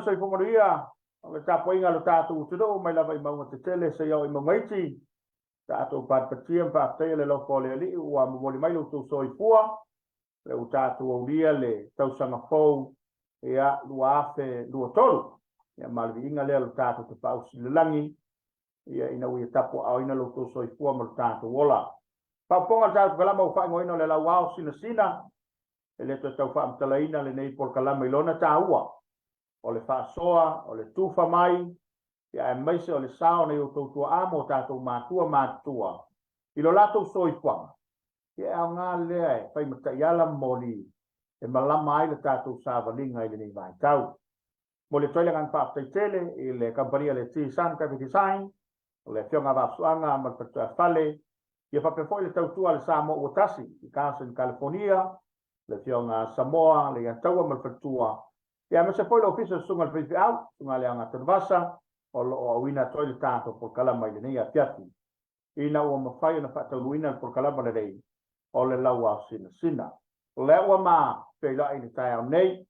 soifua manuia o le tapuaiga a lo tatou atunuu mai lava i mauga tetele seia oo i mauga iti. Tatou patipatia ma faafetaia le alofa o le Alii ua momoli mai lo outou soifua, lea ua tatou aulia le tausaga fou, ia, 2023. Ia, ma le viiga lea o lo tatou Tapaau Sili i le lagi, ia, ina ua ia tapuaaoina lo outou soifua ma lo tatou ola. Faaopoopoga o le tatou kalama ua faaigoaina o le Lauao Sinasina, e le toe tau faamatalaina lenei polokalama i lona taua, o le faasoa, o le tufa mai, ia aemaise o le sao o nai outou tuaa ma o tatou matua matutua i lo latou soifuaga, ia e aoga lea e fai ma taiala ma moli e malama ai le tatou savaliga i lenei vaitau. Momoli atu ai le agaga faafetai tele i le kamupani a le T-Sun Graphic Design, o le Afioga Vaafusuaga ma le Faletuafale, ia faapea foi le tautua a le Samoa ua tasi i Carson, California, le Afioga Samoa, le Iataua ma le Faletua, ia aemaise foi le Ofisa o le Susuga i le Faifeau, Susuga Leaga Tanuvasa, o lo o auina atu ai le tatou polokalama i lenei afiafi, ina ua mafai ona faataunuuina le polokalama lenei o le Lauaosinasina. O lea ua ma feiloai i le taeao nei,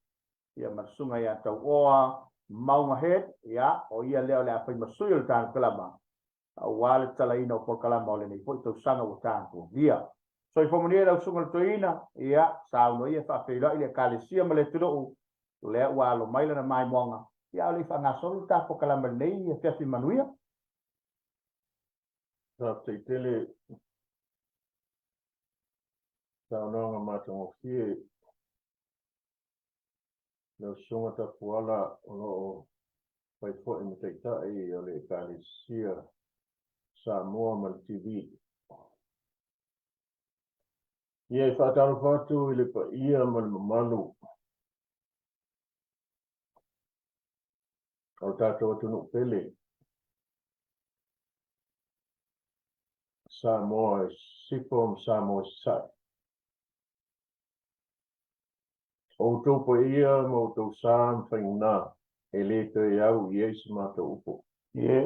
ia ma le Susuga ia Tauoa Mauga Head, ia, o ia lea o le a fai ma sui o le tatou kalama, aua le tatalaina o polokalama o lenei foi tausaga ua tatou aulia. Soifua manuia i lau Susuga i le Toeaina, ia, saunoa ia e faafeiloai le Ekalesia ma le atunuu, lea ua alo mai lana maimoaga, ia a o le i faagasolo le tatou polokalama i lenei afiafi manuia. Faafetai tele saunoaga matagofie lau Susuga Tapuala o lo o fai foi ma Taitai o le Ekalesia Samoa ma le TV. Ia, e faatalofa atu i le paia ma le mamalu o le tatou atunuu pele, Samoa i Sisifo ma Samoa i Sasae. O outou paia ma outou sa ma faigata e le toe au i ai se matou upu. Ie.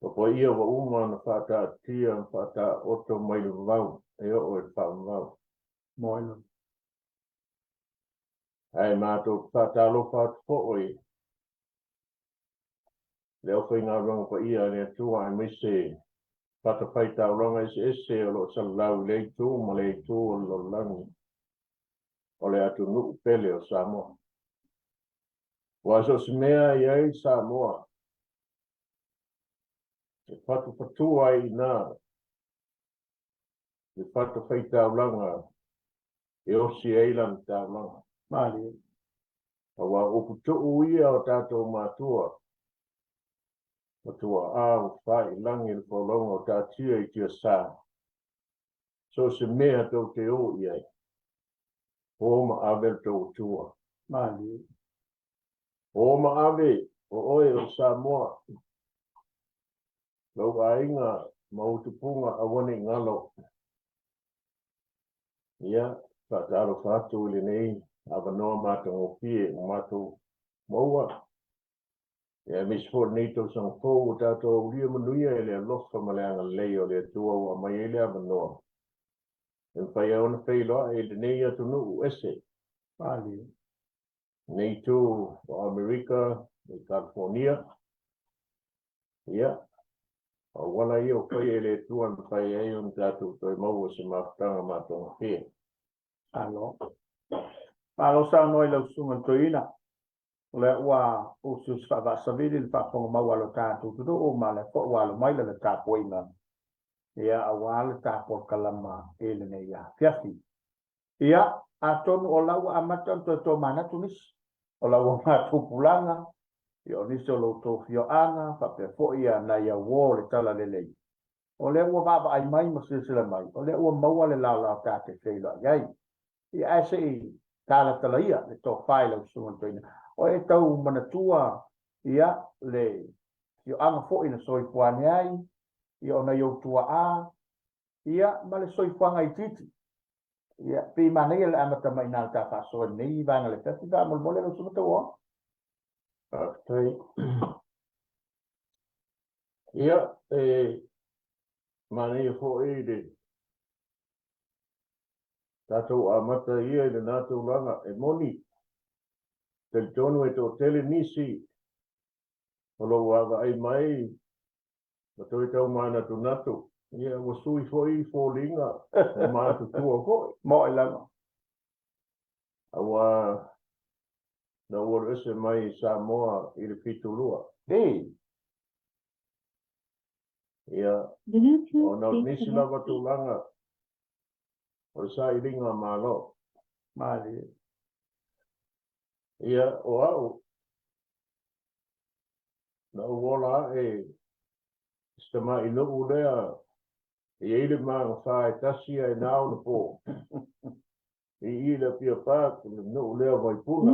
O paia ua uma ona faataatia ma faataoto mai le vavau e oo i le faavavau. Moe. Ae matou te faatalofa atu foi le aufaigaluega paia a le Atua aemaise fatafaitaulaga eseese o lo o salalau i lea itu ma lea itu o le lalolagi o le atunuu pele o Samoa. Aua so o se mea e i ai Samoa, e fatufatua ai i ina le fatafaitaulaga e osi ai lana taulaga. Malie. Aua o upu tuu ia o tatou matua, o tuaa ua faailangi le folauga o taatia i tiasa, so o se mea tou te o i ai, o ma ave le tou Atua. Malie. O ma ave, o oe o Samoa, lou aiga ma ou tupuga aua ne i galo. Ia, faatalofa atu i lenei avanoa matagofie ua matou maua. Ia, aemaise foi lenei tausaga fou ua tatou aulia manuia i le alofa ma le agalelei o le Atua ua aumai ai le avanoa e mafai ai ona feiloai i lenei atunuu ese. Malie. Lenei itu o Amerika i California. Ia, o auala ia ua faia e le Atua e mafai ai ona tatou toe maua se mafutaga matagofie. Malo. Malo saunoa i lau Susuga i le Toeaina. O lea ua usiusi faavaasavili le faafofoga mau a lo tatou atunuu ma lea foi ua alo mai lana tapuaiga, ia, aua le tapolokalama i lenei afiafi. Ia, atonu o la ua amata ona toe tomanatu nisi o la ua matou pulaga, ia, o nisi o lo outou afioaga, faapea foi ia nai auō o le Talalelei. O lea ua vaavaai mai ma silasila mai, o lea ua maua le laolao ta te feiloai ai. Ia, ae se i talatala ia le tofa i lau Susuga i le Toeaina. O e tau manatua, ia, le afioaga foi na soifua ane ai, ia, o nai ou tuaa, ia, ma le soifuaga itiiti. Ia, pei manaia le amata mai i ina le ta faasoa i lenei vaega o le afiafi, faamolemole lau Susuga Tauoa. Faafetai. Ia, e manaia foi le tatou amata ia i lena tulaga e moni. Talitonu e toatele nisi o lo o vaavaai mai ma toe taumanatunatu, ia ua sui foi foliga ua matutua foi. Mo'i lava. Aua na ou alu ese mai Samoa i le 72. Ia, ona o nisi lava tulaga o le sailiga Malo. Malie. Ia, o au, na ou ola ae i si tamai nuu lea e i ai le magafa e tasi ae na ona po. I i le Apia Park, le nuu lea o Vaipuna.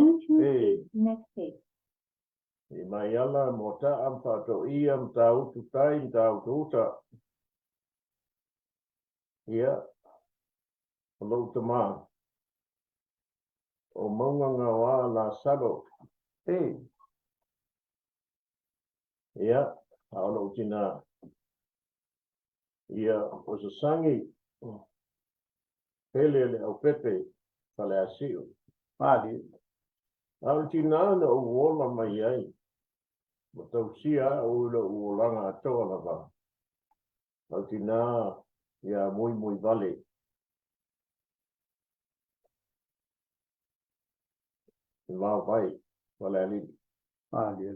I Maiala, Moata'a ma Faatoia, Matautu tai, Matautu uta. Ia, o lou tamā, o Mauga Gaoa Lasalo. Ia, a o lou tinā, ia, o Sasagi Pele Leaupepe Faleasiu. Malie. A o le tinā na ou ola mai ai, ma tausia au i lou olaga atoa lava, o le tinā ia Muimuivale. I Vaovai, Falealili. Malie.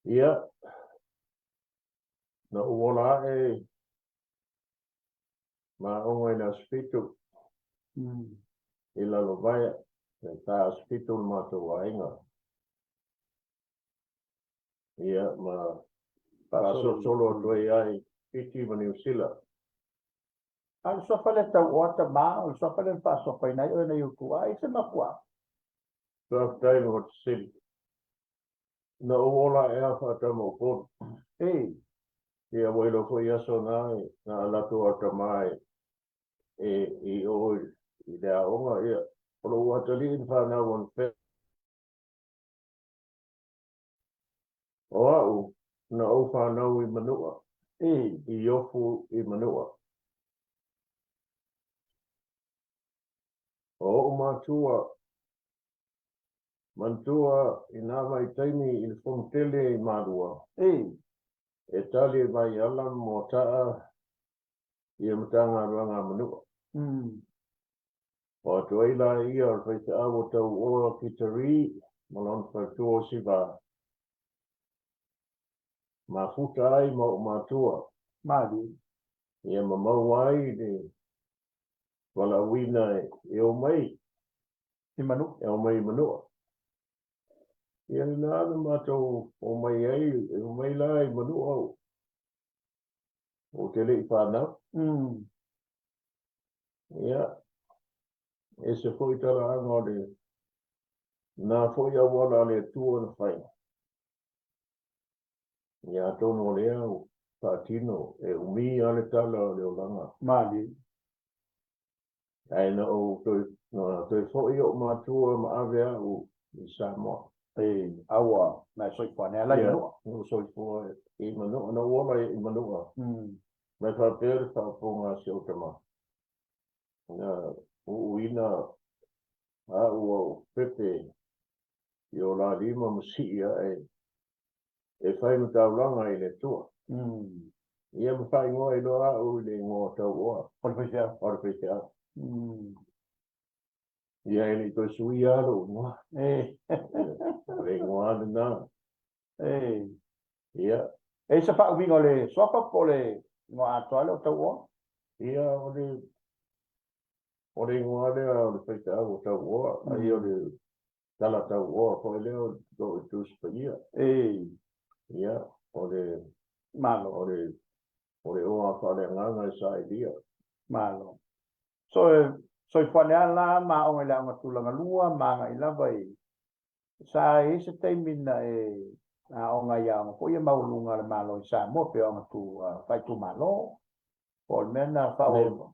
Ia, na ou ola ae ma aoga i le Aso Fitu i Lalovaea, e ta Aso Fitu le matou aiga. Ia, ma faasolosolo atu ai lava i Fiti ma Niu Sila. A o le suafa lea tauoa tamā, o le suafa lea na faasoafaina ai oe nai ou tuaa, e i ai se mafuaaga? Faafetai mo le fesili. Na ou ola ae lava faatama o Upolu. Ia, ua iloa foi aso na, na alu atu au tama e i o i le aoga, ia, o lou atalii na fanau anafea. O au, na ou fanau i Manua, i Ofu i Manua. O o'u matua, manatua i nā vaitaimi i le fono tele i Malua, e tali e Vaiala ma Moata'a ia Matagaluega a Manua. O atu ai la ia o le faifeau o Tauoa Kitari ma lona faletua o Siva. Mafuta ai ma o'u matua. Malie. Ia ma maua ai le valaauina e omai i Manua. E omai i Manua. Ia lena na matou omai ai, e omai la i Manua ou te le i fanau. Ia, ese foi talaaga o le na foi auala a le Atua na fai. Ia atonu o lea ua faatino e umi lava le tala o le olaga. Malie. Ae na ou toe, na toe foi o'u matua ma ave a'u i Samoa. A ua na e soifua nei la i Manua. Ia, na ou soifua i Manua, na ou ola i Manua. Ma e faapea le faaupuga a si ou tama, na uuina a'u au pepe i o la lima ma sii a'e e fai ma taulaga i le Atua. Ia ma faaigoa ai loa a'u i le igoa tauoa. O le faifeau. O le faifeau. Ia e le i toe suia lava lou igoa. O le igoa lava lena. Ia. E i ai se faauiga o le suafa po o le igoa atoa lea o tauoa? Ia, o le o le igoa lea o le faifeau o tauoa, ai o le tala tauoa foi lea o loo i Tusi Paia. Ia, o le Malo. O le o le oa faaleagaga e sailia. Malo. So, soifua nei lava la ma aoga i le aoga tulaga lua ma agai lava i sa i ai se taimi na e aoga i aoga foi ia maualuga a le Malo i Samoa pe o aoga tu faaitumalo po o le mea na faaauau.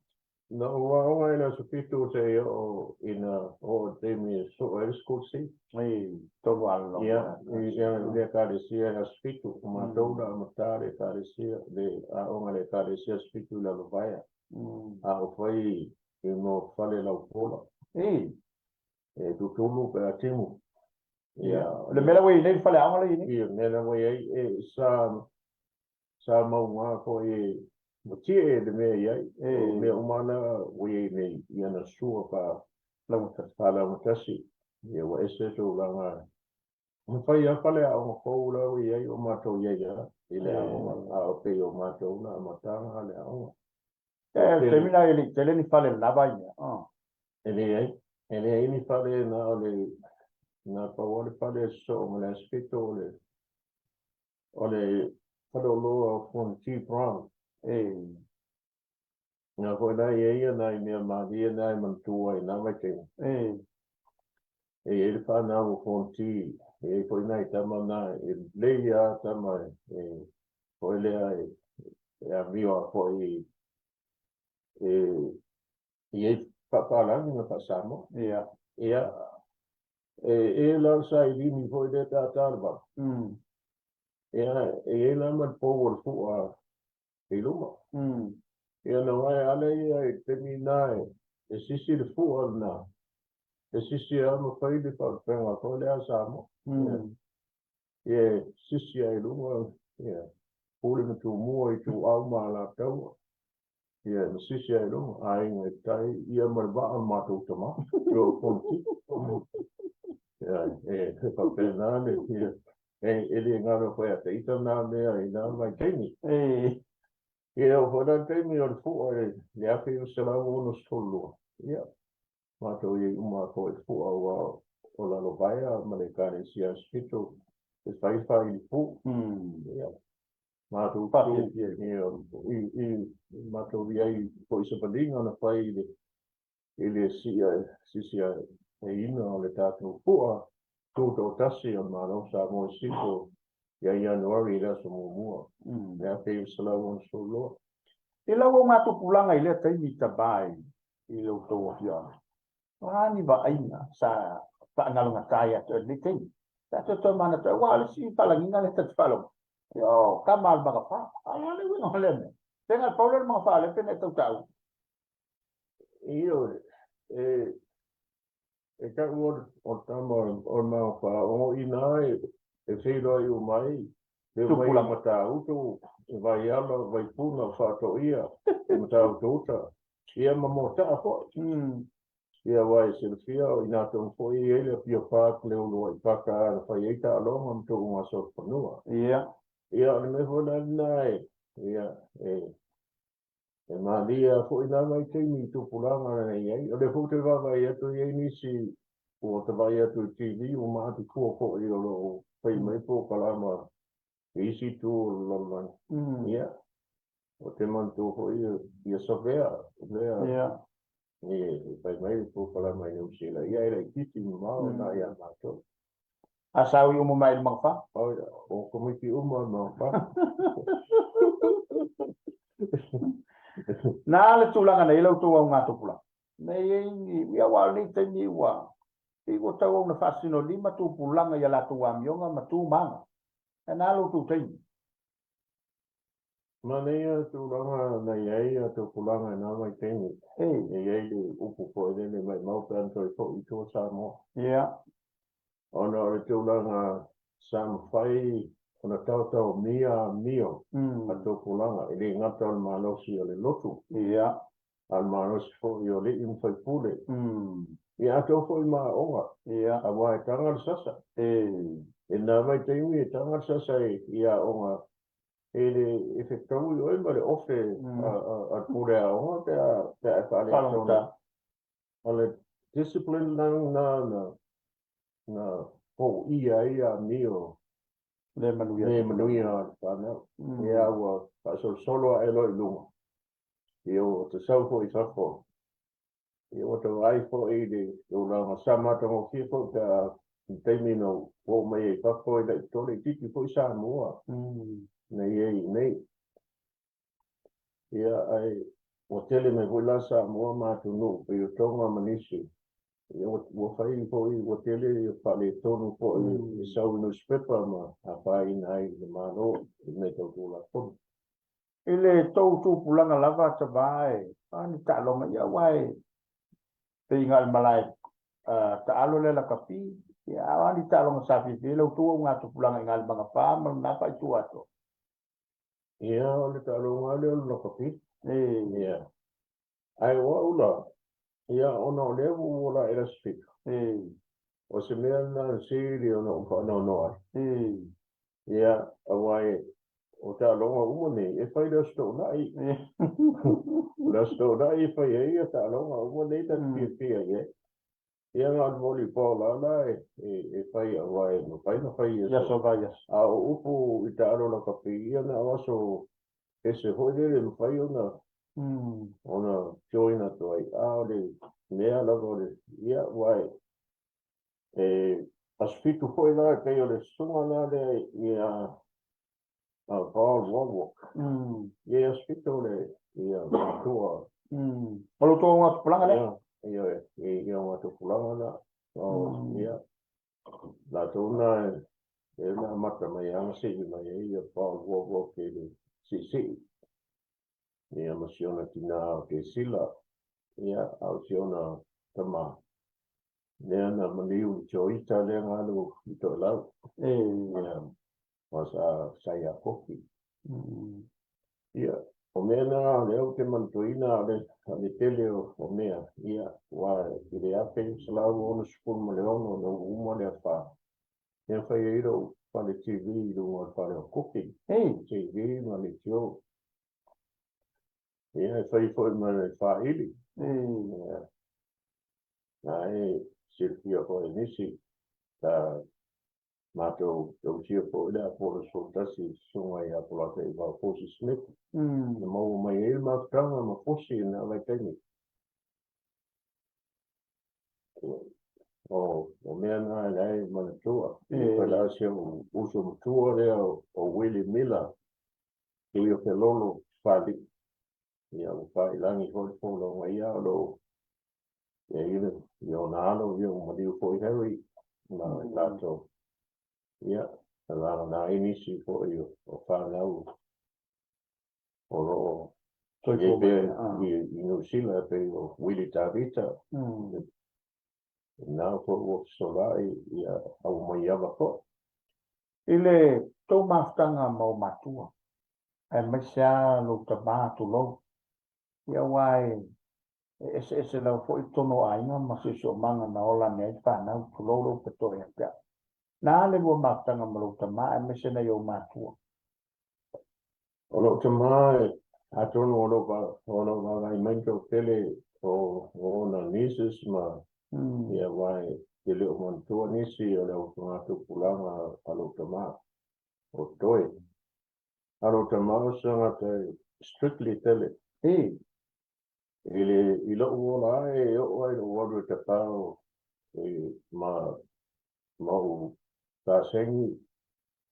Na ou aoga i le aso 7 seia oo ina oo i le taimi e soo ai le sikulisi. I tonu lava le Ia, i le ekalesia i le aso 7, o matou na amata le ekalesia, le aoga i le ekalesia aso 7 i Lalovaea, a o fai i mo fale laupola. E tutulu pe a timu. Ia, le mea la ua i ai nei le faleaoga la i ai nei. Ia, le mea la ua i ai, e sa, sa mauga foi e matie le mea i ai. O mea uma la ua i ai nei i ana sua fa faalaugatasi. Ia, ua ese tulaga. Na fai lava faleaoga fou la ua i ai o matou i ai lava i le aoga, a o pei o matou na amataga le aoga. E, le taimi lena e le i tele ni fale lava i mea. E leai, e leai ni fale na o le, na pau lava le fale e sosoo ma le asifito o le, o le faleoloa o Fonoti Brown. Na foi la i ai ia nai mea malie na e manatua ai i na vaitaimi. E i ai le fanau o Fonoti, e i ai foi nai tama na e lelei lava tama e foi lea e amio lava foi e i ai faapalagi ma faa-Samoa. Ia, e la o le sailini foi lea tata le vao. Ia, e i ai la ma le pou o le fua i luma. Ia, na wae ale ia i le taimi lena e sisi le fua lena, e sisi lava ma fai le faalupega foi lea a Samoa. Ia, e sisi lava i luga, ia, Pule ma Tumua, Ituau ma Alataua. Ia, na sisi lava i luga, aiga i le tai, ia ma le vaa o le matou tama, o Fonoti. Ia, e faapena le, ia, e le galo foi ia te ita nā mea i nā vaitaimi. Ia, oo foi la le taimi o le fua i le 1962, ia, matou i ai uma foi i le fua aua o Lalovaea ma le Ekalesia Asifito e fai failipu. Ia, matou tu, ia, i, matou i ai foi i savaliga na fai i le, i le sia, sisia eina o le tatou fua tutoatasi o le Malo o Samoa i Sifo ia Ianuari i le aso muamua, le 1962. I lau augatupulaga i lea taimi tama i lo outou afioaga, o a ni vaaiga sa faagalogata ia te oe i lenei taimi? Pe a toe manatu ai, aua o le isi faalagiga lea ta te faalogo, ia o tama a le magafa. A o le a le uiga o lea mea? Pe na o le pau lea o le magafa lea pe na e tau taua? Ioe, e tau o le tama o le magafa, o ina e feiloai uma ai, e omai i Matautu, i Vaiala, Vaipuna, Faatoia, i Matautu uta, ia ma Moataa foi. Ia aua e silafia o ina tonu foi e i ai le Apia Park, le Uluai Paka na fai ai taaloga ma tuuga solofanua. Ia o le mea foi la lena e, ia, e E malie lava foi nā vaitaimi i tupulaga na i ai. O lea foi ou te vaavaai atu e i ai nisi ua ta vaai atu i le TV ua matutua foi o lo o fai mai polokalama i isi itu o le lalolagi. Ia, ou te manatua foi ia Savea lea e fai mai le polokalama i Niu Sila. Ia e laitiiti mamao na ia matou. A saui uma mai i le magafa? O komiti uma le magafa. Na le tulaga nei lau tou augatupulaga. Nei ei ni, ia aua o lenei taimi ua, pei ua tauau na faasinolima tupulaga i a latou amioga ma tu ma aga. Ae na lo outou taimi. Manaia tulaga na i ai a tupulaga i na vaitaimi. E i ai le upu foi lele maimau pe ana toe foi i tua Samoa. Ona o le tulaga sa mafai ona taotaomia amio a tupulaga, e le gata o le malosi o le lotu, a o le malosi foi o alii ma faipule. Ia atoa foi ma aoga, aua e taga le sasa. I lena vaitaimi e taga le sasa i aoga e le e fetaui oe ma le ofe a le pule aoga pe a pe a e faaletonu. O le discipline lena na na foia ai amio le manuia le manuia o le fanau. Ia ua faasolosolo ae loa i luga. Ia ua tasau foi i fafo. Ia ua vaai foi i le tulaga sa matagofie foi pe a i le taimi na ou oo mai ai i fafo e laitiiti foi Samoa na i ai i inei. Ia ae ua tele mai foi la Samoa ma atunuu pei o Tonga ma nisi. Ia ua fai foi ua tele faaletonu foi e sau i nusipepa ma afaina ai le Malo i mea tau Tulafono. I le tou tupulaga lava tama e, a ni taaloga ia aua e pei na o le malae taalo lea lakapi, ia, a o a ni taaloga sa fiafia ai la outou augatupulaga i Galumaga 4 ma lena faaitu atoa? Ia, o le taaloga lava lea o le lakapi. Ia. Ae o au la, ia, ona o lea ua ou ola ae i le aso 7, o se mea lena na sili ona ou faanoanoa ai. Ia, aua o taaloga uma nei, e fai i le Aso Toonai. O le Aso Toonai e fai ai ia taaloga uma nei ta te fiafia i ai. Ia na o le volleyball lava la e fai aua e mafai ona fai i aso vaiaso. A o upu i taalo lakapi, ia na o aso ese foi lele e mafai ona join atu ai. A o le mea lava o le, ia, aua e aso 7 foi la e pei o le susuga la lea ia Paul Warwood. Ia e aso 7 o le ia matua. O lo outou augatupulaga lea? Ia, ia augatupulaga la. Ia, latou na e na amata mai ana sii mai ai ia Paul Warwood i le siisii. Ia ma si ona tinā o Tesila. Ia, a o si ona tama lea na maliu i Joita lea na alu i Toelau. Ia, ma sa ia Koki. Ia, o mea na lea ou te manatuaina le tele o mea, ia, aua i le 1966 na ua uma le afa, ia fai ai lou fale TV i luga o le fale o Kuki. TV ma leitio. Ia, e fai foi ma le faaili. Ia, na e silafia foi e nisi, sa matou tausia foi le Apola 11 susuga ia Polataivao Fosi Smith. Na maua mai ai le mafutaga ma Fosi i lena vaitaimi. O mea na e leai manatua. E la si ou uso matua lea o Willie Miller, tui o Felolo Faalii. Ia ua faailangi foi le folauga ia o lo o i ai i ona alo, ia ua maliu foi Harry ma i latou. Ia, na lagana ai nisi foi o fanau o lo o i ai pea i Niu Sila e pei o Willie Tavita. Na foi ua fesolai ia Aumaiava foi. I le tou mafutaga ma ou matua, aemaise lava lou tama, tulou, ia aua e eseese lava foi totonu o aiga ma siosiomaga na ola ane ai fanau, tulou lou petoe ia te au. Na a le lua mafutaga ma lou tama aemaise nai ou matua? O lou tama, atonu o lo o vaavaai mai le toatele o ona nieces ma ia, aua e le o manatua nisi o le aufagatupulaga a lou tama o toe. A lou tama o se tagata strictly tele. I lou ola ae e oo ai lou alu e tapao e, ma ou tasengi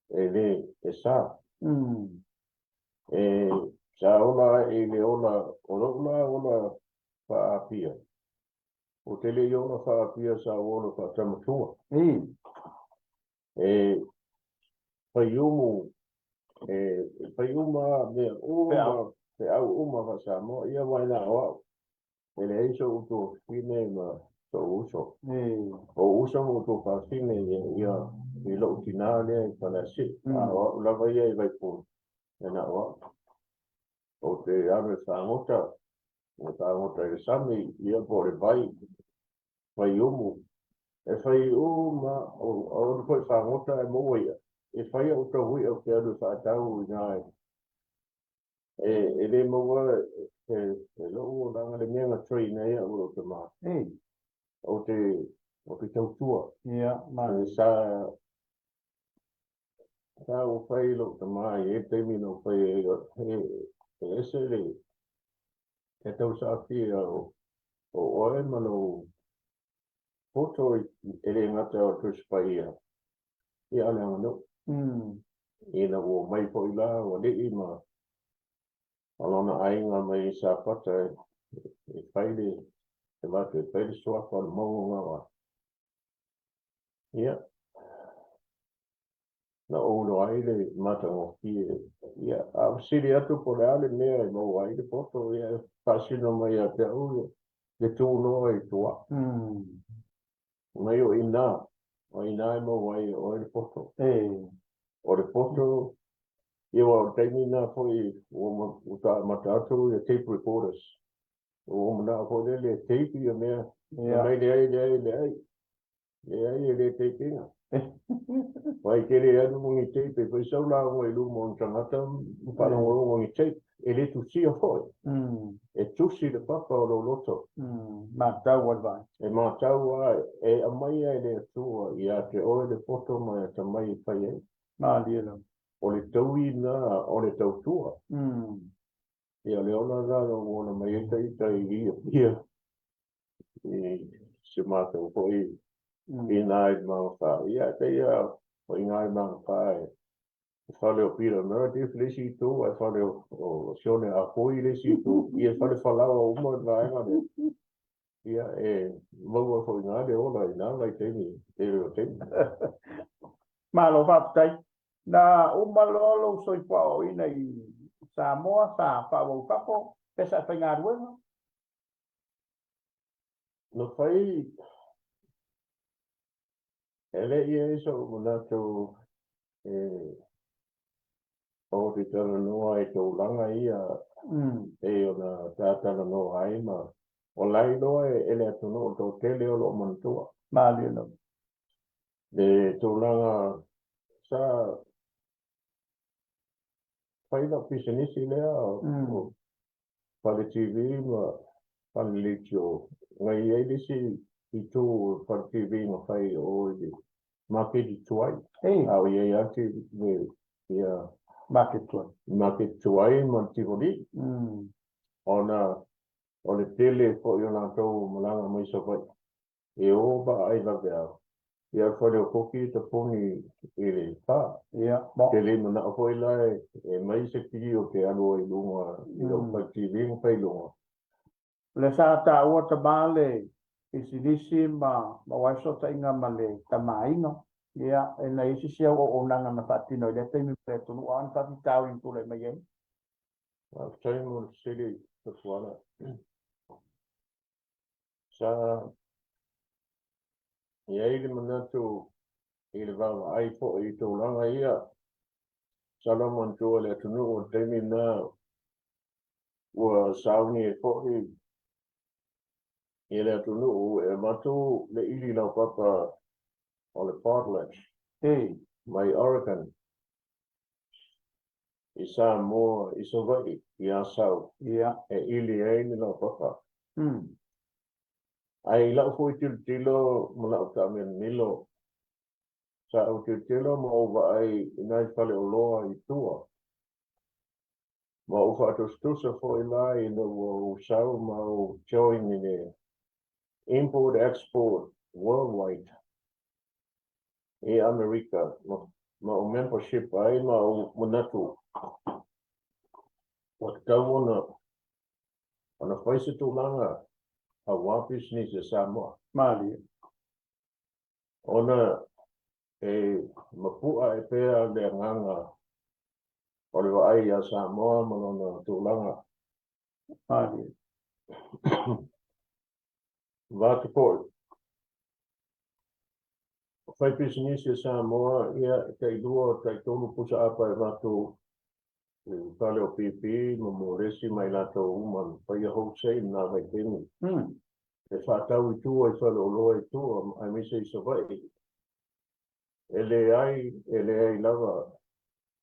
e le e sa. E sa ola ae i le ola, o lou la ola faapia. O te le i ola faapia sa ola faatamatua. E faiumu, e faiuma mea uma, feau uma faa-Samoa, ia mai na o au. E leai so'u tuafafine ma so'u uso. O uso ma ou tuafafine ia i lou tinā lea i Faleasiu. A o au lava ia i Vaipuna, e na o au. Ou te alu e fagota, e fagota i le sami, ia po o le vai, faiumu. E fai uma, o le foi fagota e maua ia. E fai au tauhui au te alu e faatau i nā e le maua e lou olaga le mea na train ai au lou tama. O te tautua. Ia, ma. E sa ua fai lou tama i e taimi na ua fai ai e ese le e tausaafia o oe ma lou poto e le gata o Tusi Paia ia le aganuu. Ina ua mai foi la o alii ma lona aiga mai i Safata e fai le e vatu e fai le suafa o le mauga o ia na ou iloa ai le matagofie. Ia, a fesili atu po o le a le mea e maua ai le poto, ia e faasino mai ia te au le tunoa i tua. Mai o inā, o inā e maua ai e oe le poto. O le poto, ia aua o le taimi lena foi ua amata atu ia tape recorders. Ua ou manao foi lele e tape ia mea, fai mai leai, leai, leai. Leai e le tape ina. Aua e te le alu ma ni tape e fai sau lauga i luma o ni tagata ma faalogologo i ni tape. E le tusia foi. E tusi le papa o lou loto. Matau ai vai. E matau lava, e aumaia e le Atua ia te oe le poto ma le atamai e fai ai. Malie lava. O le taui lena o le tautua. Ia o le ola lena na ou ola mai ai ta ita i Apia i si o matou foi i ina i le Magafa. Ia e pei lava o i ina i Magafa e fale o Peter Meredith le isi itu, ae fale o Sione Ah Poi le isi itu. Ia e fale falaoa uma le vaega lea. Ia e maua foi i ina le ola i na vaitaimi, tele o taimi. Malo faafetai. Na uma loa lou soifua aoaoina i Samoa, sa faaauau i fafo, pe sa e faigaluega? Na fai, e le i i ai so'u manatu e ou te talanoa i tulaga ia pei ona ta talanoa ai ma o la e iloa e le atunuu toatele o lo'o manatua. Malie lava. Le tulaga sa fai lau pisinisi lea o fale TV ma fale leitio. Na i ai le isi itu o le fale TV na fai i o i le maketi tuai. A o i ai lava le ia Maketi tuai. Maketi tuai ma le Tivoli. Ona o le tele foi o latou malaga mai Savaii e o vaai vaveao. Ia le fale o Koki e tapuni i le fa. Ia. Te le manao foi la e mai se kili te alu ai i luga i lou fale TV ma fai i luga. O lea sa taua tama le pisinisi ma maua ai fesootaiga ma le Tama a Aiga. Ia, e na i ai se isi au auaunaga na faatino i lea taimi ma le atunuu, a o ni faafitauli na tulai mai ai? Faafetai mo le fesili, Tofuala. Sa i ai le manatu i le vaavaai foi i tulaga ia, masalo manatua le atunuu o le taimi lena ua sauni ai foi i le atunuu e avatu le ʻili laupapa o le Potlatch mai Oregon i Samoa, i Savaii, i Asau, e ʻili ai le laupapa. Ae i lau foi tilotilo ma lau taamilomilo, sa ou tilotilo ma ou vaai i nai faleoloa i tua, ma ou faatusatusa foi la ina ua ou sau ma ou join i le Import Export Worldwide i Amerika ma ou membership ai ma ou manatu ua tatau ona fai se tulaga aua pisinisi a Samoa. Malie. Ona e mapu'a ae pea le agaga o le vaai iā Samoa ma lona tulaga. Malie. Vaeatu foi, o fai pisinisi a Samoa, ia, e tailua, taitolu pusa apa e avatu i le fale o BP ma Moresi ma i latou uma na faia wholesale i na vaitaimi. E faatau i tua i faleoloa i tua aemaise i Savaii. E leai, e leai lava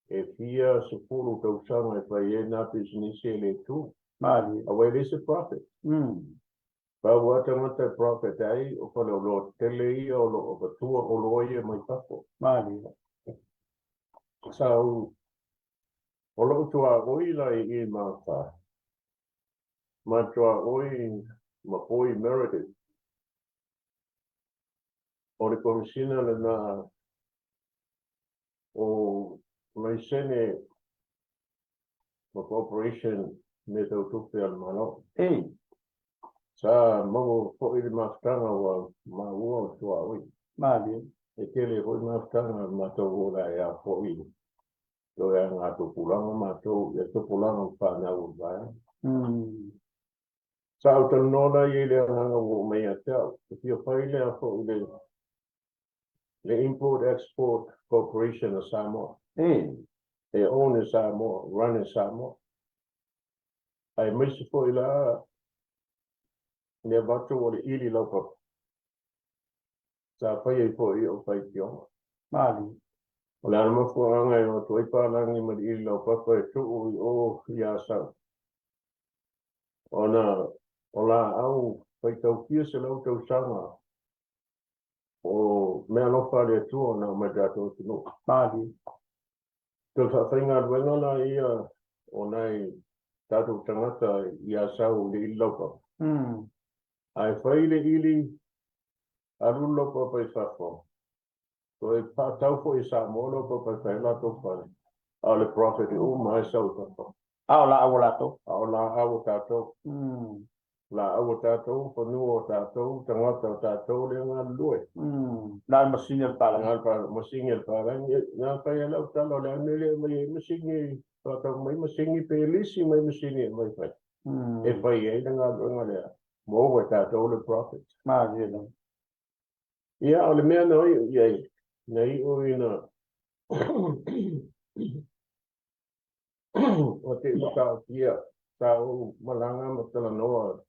e fia sefulu tausaga e fai ai na pisinisi e le tu. Malie. Aua e leai se profit. Pau lava tagata e profit ai o faleoloa tetele ia o lo o avatua oloa ia mai fafo. Malie. Sa ou O lou tuaoi la i i Magafa, ma tuaoi ma Boy Meredith, o le Komisina lena o Laisene ma Corporation mea tau tupe a le Malo. Sa maua foi le mafutaga ua maua o le tuaoi. Malie. E tele foi mafutaga a le matou ola e a foi Toe a ngā tupulaga matou, ia tupulaga ma whanau o le vaega. Sa ou talanoa la i ai i le agaga ua oo mai ia te au, e fia fai lea foi le le Import Export Corporation a Samoa. E own e Samoa, run e Samoa. Aemaise foi la le avatu o le ili laupapa sa fai ai foi i ou faitioga. Malie. O le a le mafuaaga e o atu ai palagi ma le ili laupapa e tuu i o i Asau? Ona o laau faitau fia selau tausaga o meaalofa a le Atua na aumai i le tatou atunuu. Malie. Toe faafaigaluega la ia o nai tatou tagata i Asau i le ili laupapa. Ae fai le ili alu le laupapa i fafo, toe faatau foi e Samoa laupapa e fai ai latou fale, a o le profit uma lava e sau i fafo. A o laau a latou. A o laau a tatou. Laau a tatou, fanua o tatou, tagata o tatou lea e galulue. Na o le masini a le palagi. Na o le masini a le palagi. Na fai ai lau tala, o le a le mea e le aumai ai masini, faatau mai masini pe lisi mai masini e aumai fai. E fai ai le galuega lea, maua e tatou le profit. Malie lava. Ia, o le mea na iu i ai, na iu ina ua te i taofia sa ou malaga ma talanoa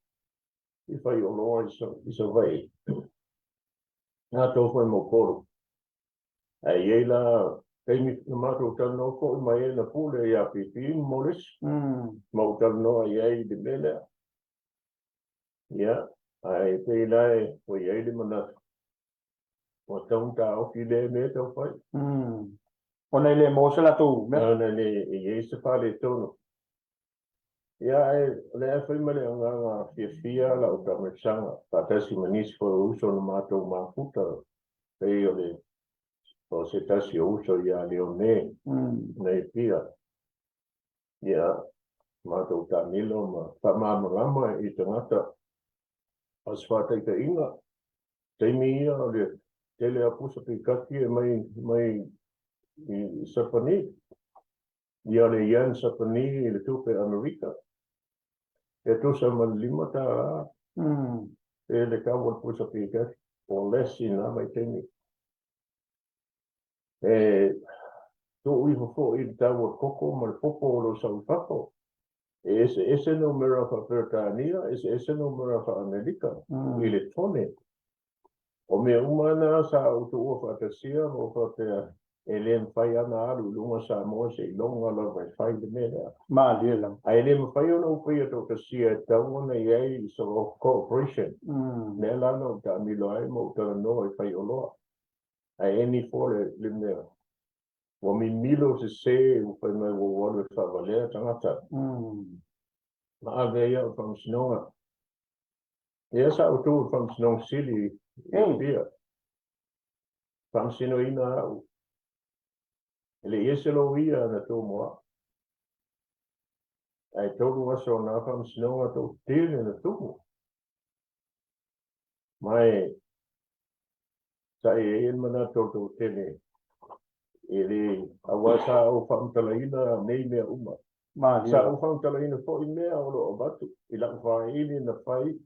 i faioloa i Savaii, tatou foi ma Upolu. Ae i ai la taimi na matou talanoa foi mai ai na pule ia Pipi ma Molesi, ma ou talanoa i ai i le mea lea. Ia, ae pei la ua i ai le manatu, ua tatau ona taofi lea mea tau fai. Ona e le maua se latou mea. Ona e le i ai se faaletonu. Ia, ae o lea e fai ma le agaga fiafia lau taamilosaga faatasi ma nisi foi o uso na matou mafuta, pei o le o se tasi o uso ia Leone Naipia. Ia, matou taamilo ma faamalamalama i tagata. O se faataitaiga, taimi ia o le tele a pusa pikaki e mai mai i Sapani. Ia o le yen Sapani i le tupe Amerika e tusa ma le $5 e le tau o le pusa pikaki or less i na vaitaimi. E tuu iho foi le tau o le koko ma le popo o lo o sau i fafo. E eseese numera faa-Peretania, eseese numera faa-Amerika i le tone. O mea uma na sa ou tuua faatasia ma ou faapea, e le mafai lava ona alu i luga Samoa seiloga lava e fai le mea lea. Malie lava. Ae le mafai ona ou faia toatasia e tatau ona i ai se cooperation. Lea la na ou taamilo ai ma ou talanoa i faioloa. Ae emi fua le mea. Ua mimilo sese ua fai mai ua ou alu e faavalea tagata. Ma ave ai au i le faamasinoga. Ia sa ou tu i le faamasinoga sili i Apia. Faamasinoina au. E le i ese loia na tu mo au. Ae 3 aso o na faamasinoga toatele na tumu. Ma e sa i ai le manatu o le toatele e le, aua sa ou faamatalaina nei mea uma. Malie. Sa ou faamatalaina foi mea o lo o avatu i lau faili na fai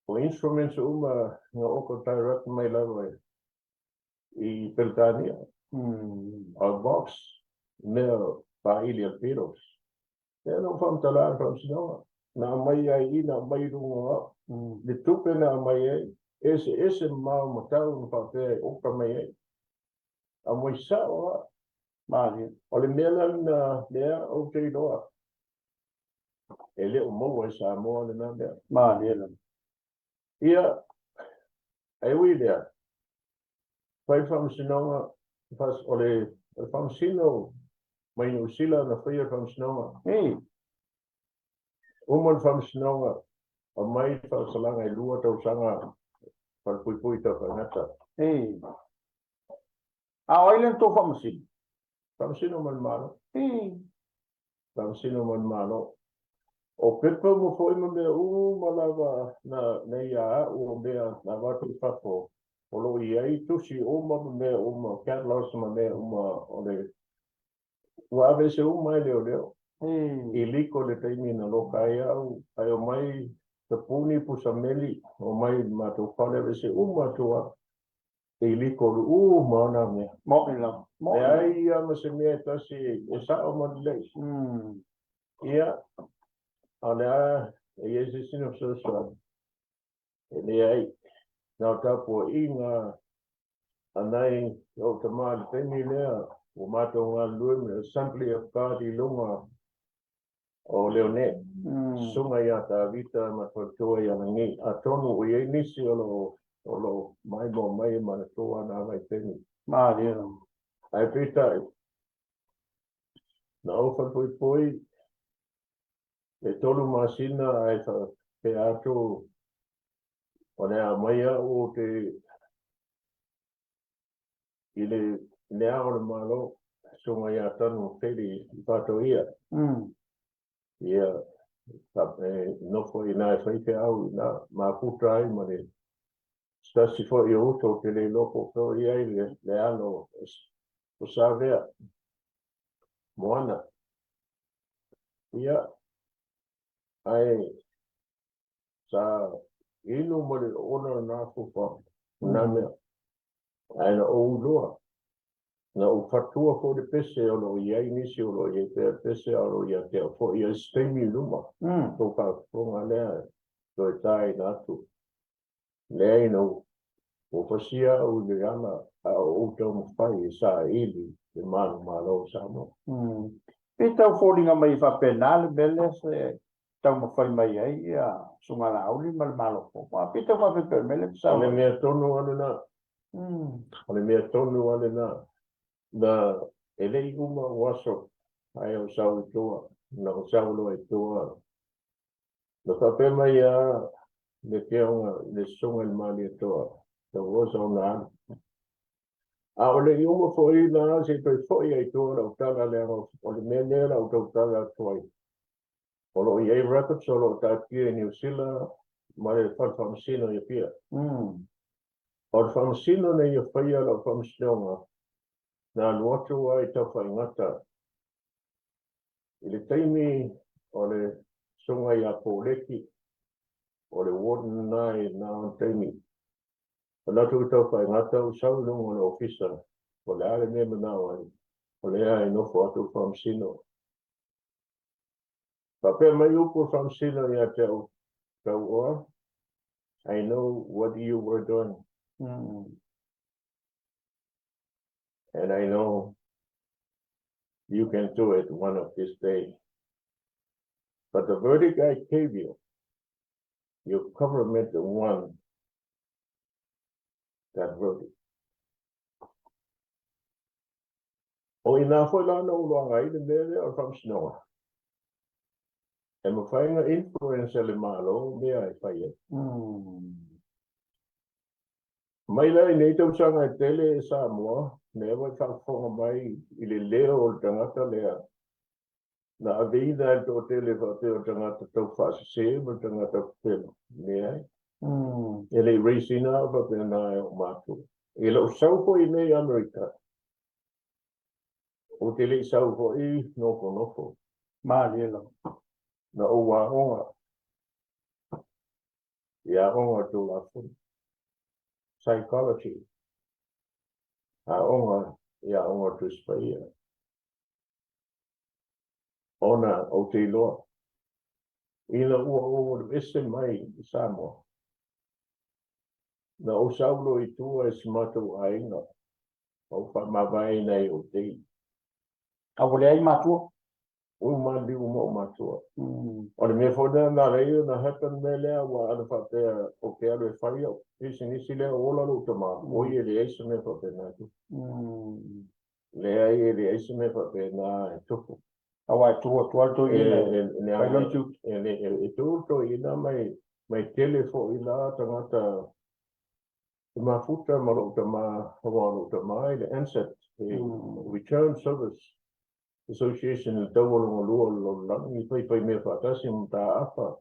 o instruments uma na oka direct mai lava i Peretania. O box, mea faili a le Beatles. Lea na ou faamatala le faamasinoga, na aumai ai i, na aumai i luga o au. Le tupe na aumai ai, e eseese mamao ma tau na faapea e oka mai ai. Aumai sao lava. Malie. O le mea la lena lea ou te iloa, e le o maua i Samoa lena mea. Malie lava. Ia, ae ui i lea, fai le faamasinoga, o le faamasino mai Niu Sila na faia le faamasinoga. Uma le faamasinoga, aumai le faasalaga e 2 tausaga falepuipui taufaigata. A o ai lea na tou faamasino? Faamasino ma le Malo. Faamasino ma le Malo. O pepa uma foi ma mea uma lava na ia au o mea na avatu i fafo, o lo o i ai tusi uma ma mea uma, catalogs ma mea uma o le ua aveese uma e leoleo. I liko le taimi na loka ai au, ae omai tapuni pusameli, omai i le matou fale aveese uma atu lava. E liko uma lava na mea. Mo'i lava. Mo'i. Leai lava ma se mea e tasi e sa'o ma lelei. Ia, a o le a e i ai se isi na fesoasoani? E leai. Na o tapuaiga a nai ou tama i le taimi lea ua matou galulue ma le Assembly of God i luga o Leone, Susuga ia Tavita ma le faletua ia Lagi. Atonu ua i ai nisi o lo o maimoa mai e manatua na vaitaimi. Malie lava. Ae peitai, na ou falepoipoi e 3 masina ae faapea atu o le a aumai au ou te i le Ao o le Malo, Susuga ia Tanu Feli i Faatoia. Ia, e nofo i ina e fai feau i ina, mafuta ai ma le se tasi foi o uso ou te le iloa po o fea o i ai le alo o Savea Moana. Ia, ae sa inu ma le oona lena fuafuaga, lena mea. Ae na ou iloa, na ou fatua foi le pese o lo o i ai nisi o lo o i ai pea le pese a o lo o ia te au foi i se taimi i luma. Tou faafofoga lea e toe taina atu. Leai na ua pasia au i le ala a o ou taumafai e saili le manumalo o Samoa. Pei tau foliga mai faapena le mea lea se taumafai mai ai ia Susuga Laauli ma le Malo fou. Aua pei tau faapea o le mea lea e O le mea tonu lava lena. O le mea tonu lava lena. Na e le i uma ou aso ae ou sau i tua, na ou sau loa i tua, na faapea mai lava le Afioga i le Susuga i le Malietoa, tau oa ona alu. A o le i uma foi la se i toe foi ai i tua lau tala leaga o le mea lea la ou tautala atu ai. O lo o i ai records o lo o taatia i Niu Sila ma le Fale Faamasino i Apia. O le faamasino na ia faia lau faamasinoga, na alu atu ai i Tafaigata i le taimi o le Susuga ia Poleki, o le warden lena i lena ona taimi. O le atu i Tafaigata ou sau i luga o le ofisa, o le a le mea e manao ai, o lea e nofo atu le faamasino. Faapea mai upu o le faamasino ia te au, Tauoa, I know what you were doing. And I know you can do it one of these days. But the verdict I gave you, your government won that verdict. O ina foi la na ou iloaga ai le mea lea o le faamasinoga. E mafai ona influence e le Malo mea e fai ai. Mai la i nei tausaga e tele e Samoa, lea ua e faafofoga mai i le leo o le tagata lea, na aveina e le toatele faapea o le tagata tau faasese ma le tagata pepelo. Leai. E le i raise ina au faapena e ou matua. I lou sau foi i nei Amerika, ou te le i sau foi nofonofo. Malie lava. Na ou aoga i aoga o Tulafono, psychology, aoga i aoga o Tusi Paia. Ona ou te iloa, ina ua ou alu ese mai i Samoa, na ou sau loa i tua i si matou aiga, ma ou faamavaeina i ou tei. A ua leai matua? Ua maliliu uma ou matua. O le mea foi lea na ala ai ona happen mea lea, aua ana faapea ou te alu e fai au pisinisi lea o ola lou tama, oi e leai se mea faapena e tupu. Leai e leai se mea faapena e tupu. Aua e tu atu lava le toeaina e fai lona tiute. E tu le toeaina ma e tele foi la tagata e mafuta ma lou tama, aua o lou tama i le NSET, Return Service Association i le taualongalua o le lalolagi, faifai mea faatasi ma Mataafa,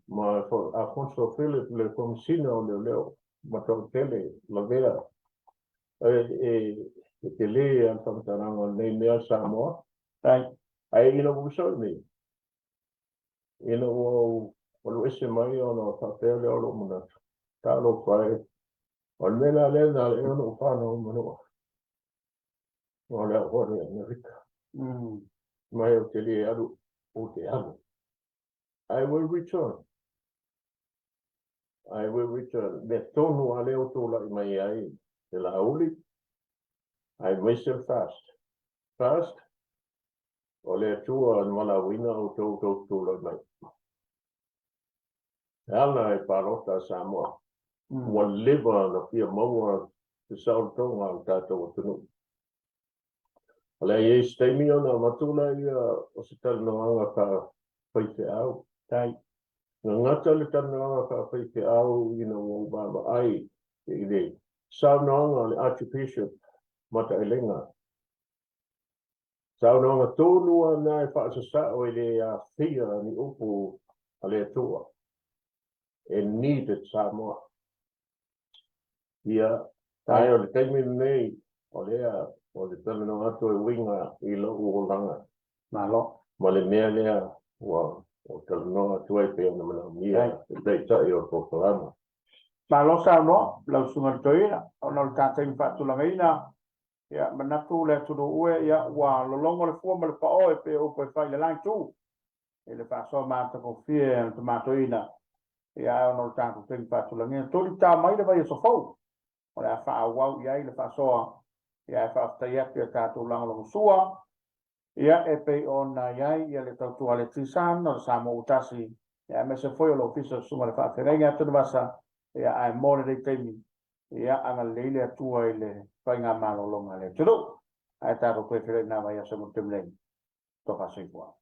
ma Afonso Philip le Komesina o Leoleo, ma toatele lavea. E tele lava le faamatalaga o lenei mea Samoa. Ae ina ua sau nei, ina ua ou alu ese mai ona faapea lea o lou manatu, talofa e, o le mea la lea na ala ai ona ou fanau i Manua, o le au foi le Amerika. Mai ou te le alu, ou te alu. I will return. I will return. Mea tonu a lea ua tulai mai ai le Laauli, aemaise le FAST. FAST, o le Atua na valaauina outou tou te tulai mai. E ala e palota a Samoa. Ua leva na fia maua se saolotoga o le tatou atunuu. O le a i ai se taimi ona avatu lea o se talanoaga faa-faifeau. Tai. Gagata le talanoaga faa-faifeau ina ua ou vaavaai i le saunoaga a le Archibishop Mataelega. Saunoaga tonu lava na e faasasao e le aafia ni upu a le Atua e needed Samoa. Ia, ae o le taimi lenei, o lea o le talanoa atu e uiga i lou olaga. Malo. Ma le mea lea ua ou talanoa atu ai pei ona manaomia le Taitai o le polokalama. Malo saunoa lau Susuga i le Toeaina, ona o le ta taimi faatulagaina, ia, manatu le atunuu e, ia, ua lologo le fua ma le pao e pei o upu e fai i le la itu, i le faasoa matagofie a le Tama Toeaina, ia, ae ona o le tatou taimi faatulagaina, toli ta mai le vaiaso fou, o le a faaauau i ai le faasoa, ia, ae faafetai atu i a tatou lagolagosua, ia, e pei ona i ai ia le tautua a le T-Sun, o le Samoa ua tasi, ia, aemaise foi o le Ofisa o Susuga i le Faafeagaiga ia Tanuvasa, ia, ae mo lenei taimi, ia, agalelei le Atua i le faigamalologa a le atunuu. Ae tatou toe feiloai i lena vaiaso mo le taimi nei. Tofa soifua.